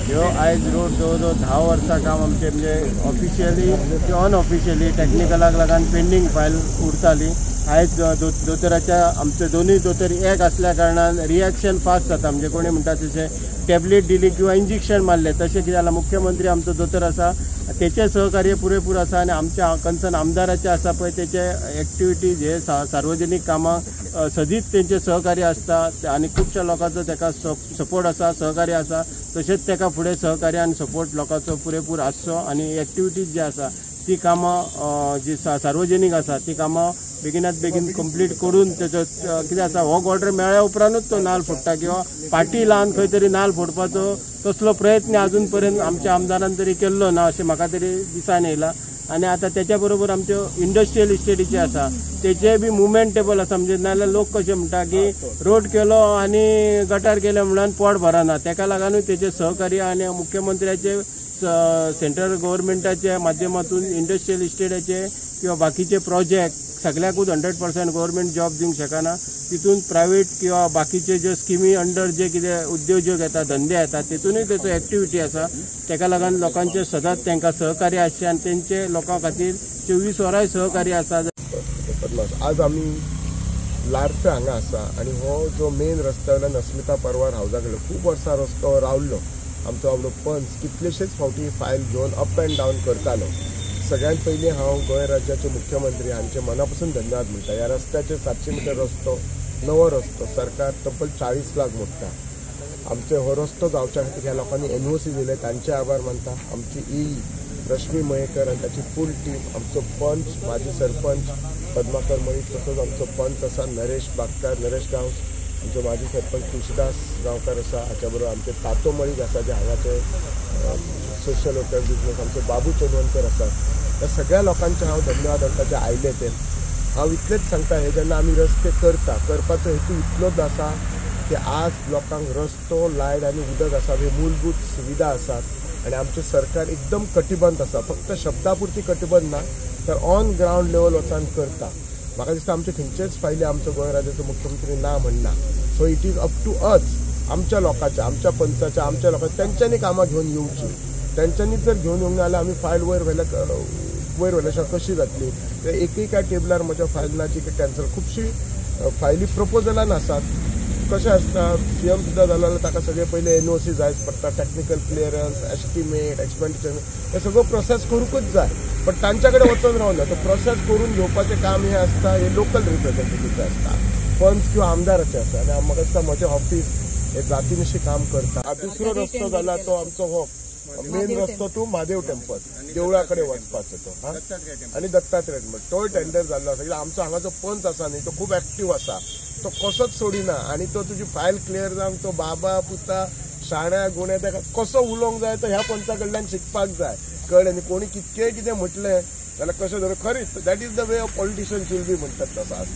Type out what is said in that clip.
ह्यो आयज रोड जवळ जवळ 10 वर्सां काम आमचें म्हणजे ऑफिशियली किंवा अनऑफिशियली टॅक्निकलाक लागून पेंडींग फायल उरताली. आयज दोतोराच्या आमचे दोनूय दोतोर एक आसल्या कारणान रिएक्शन फास्ट जाता. म्हणजे कोणी म्हणटा तशें टॅबलेट दिली किंवा इंजेक्शन मारलें तशें कितें जालां, मुख्यमंत्री आमचो दोतोर आसा तेचें सहकार्य पुरेपूर आसा आनी आमच्या कन्सर्न आमदाराचे आसा पळय तेचे एक्टिविटीज हे सार्वजनीक कामां सदींच तेंचें सहकार्य आसता आनी खुबश्या लोकांचो तेका सपोर्ट आसा, सहकार्य आसा. तशेंच तेका फुडें सहकार्य आनी सपोर्ट लोकांचो पुरेपूर आसचो आनी एक्टिविटीज जे आसा ती कामां जी सार्वजनीक आसा ती कामां बेगिनात बेगीन कंप्लीट करून तेचो कितें आसा हो ऑर्डर मेळ्ळ्या उपरांतूच तो नाल फोडटा किंवा पाटी लावन खंय तरी नाल फोडपाचो तसलो प्रयत्न अजून पर्यंत आमच्या आमदारान तरी केल्लो ना अशें म्हाका तरी दिसान येयला. आनी आतां तेच्या बरोबर आमच्यो इंडस्ट्रियल इस्टेटीचे आसा तेचे बी मुवमेंटेबल आसा. म्हणजे नाजाल्यार लोक कशें म्हणटा की रोड केलो आनी गटार केलें म्हणून पोट भरना, तेका लागूनय तेचे सहकार्य आनी मुख्यमंत्र्याचे सेंट्रल गव्हर्मेंटाच्या माध्यमातून इंडस्ट्रियल इस्टेटाचे किंवा बाकीचे प्रोजेक्ट सगळ्याकूच 100% गव्हर्मेंट जॉब दिवंक शकना, तितून प्रायवेट किंवा बाकीचे ज्यो स्किमी अंडर जे कितें उद्योजक येता, धंदे येता तितूनय तेचो एक्टिविटी आसा. तेका लागून लोकांचे सदांच तांकां सहकार्य आसचें आनी तेंचे लोकां खातीर 24 वरांय सहकार्य आसा. आज आमी लार्फे हांगा आसा आनी हो जो मेन रस्त्या वयल्यान अस्मिता परवार हावजा कडेन खूब वर्सां रस्तो रावल्लो. आमचो आवडो पंच कितलेशेच फावटी फायल घेवन अप एंड डावन करतालो. सगळ्यांत पयलीं हांव गोंय राज्याचे मुख्यमंत्री हांचे मना पसून धन्यवाद म्हणटा. ह्या रस्त्याचे 700 मिटर रस्तो, नवो रस्तो सरकार तब्बल 40 लाख मोडटा. आमचे हो रस्तो जावच्या खातीर ह्या लोकांनी NOC दिले तांचे आभार मानता. आमची ई रश्मी मयेकर आनी ताची फूल टीम, आमचो पंच माजी सरपंच पद्माकर मळीक, तसोच आमचो पंच आसा नरेश बागकार, नरेश गांवस, आमचो माजी सरपंच तुळशीदास गांवकार आसा, हाच्या बरोबर आमचे तातो मळीक आसा जे हांगाचे सोशल वर्कर बिजनेस, आमचो बाबू चोडवणकर आसात. ह्या सगळ्या लोकांचे हांव धन्यवाद म्हणटा जे आयले ते. हांव इतलेंच सांगता, हे जेन्ना आमी रस्ते करता करपाचो हेतू इतलोच आसा की आज लोकांक रस्तो, लायट आनी उदक आसा हे मूलभूत सुविधा आसात आनी आमचें सरकार एकदम कटिबंद आसा. फक्त शब्दा पुरती कटिबंद ना तर ऑन ग्रावंड लेवल वचून करता. म्हाका दिसता आमचे खंयचेच फायली आमचो गोंय राज्याचो मुख्यमंत्री ना म्हणना. So it is up to us, आमच्या लोकांच्या, आमच्या पंचाच्या, आमच्या लोकांच्या तेंच्यांनी कामां घेवन येवची. तेंच्यांनी जर घेवन येवंक ना जाल्यार आमी फायल वयर व्हेल्या वयर व्हेल्या शिवाय कशी जातली. तर एकय काय टेबलार म्हज्या फायल ना जी कॅन्सल, खुबशी फायली प्रपोजलान आसात. कशें आसता CM सुद्दां जालो जाल्यार ताका सगळें पयलीं NOC जायच पडटा, टॅक्निकल क्लियरन्स, एस्टिमेट, एक्सपेंडिचर, हे सगळो प्रोसेस करूंकूच जाय. बट तांच्या कडेन वचून रावना, तो प्रोसेस करून घेवपाचें काम हें आसता, हें लोकल रिप्रेझेंटेटिव्हचें आसता, पंच किंवा आमदाराचें आसता. आनी म्हाका दिसता म्हजें ऑफिस हे जातीनिशी काम करता. दुसरो रस्तो जाला तो आमचो हो मेन रस्तो टू म्हादेव टेम्पल, देवळा कडेन वचपाचो तो, आनी दत्तात्रय टेम्पल तोय टेंडर जाल्लो आसा. कित्याक आमचो हांगाचो पंच आसा न्ही तो खूब एक्टीव आसा, तो कसोच सोडिना आनी तो तुजी फायल क्लियर जावन तो बाबा पुता शाण्या गुण्या ताका कसो उलोवंक जाय तो ह्या पंचा कडल्यान शिकपाक जाय. कळ्ळें न्ही, कोणी कितकेंय कितें म्हटलें जाल्यार कशें धरून खरीच that is the way of politician should be म्हणटात तसो आसता.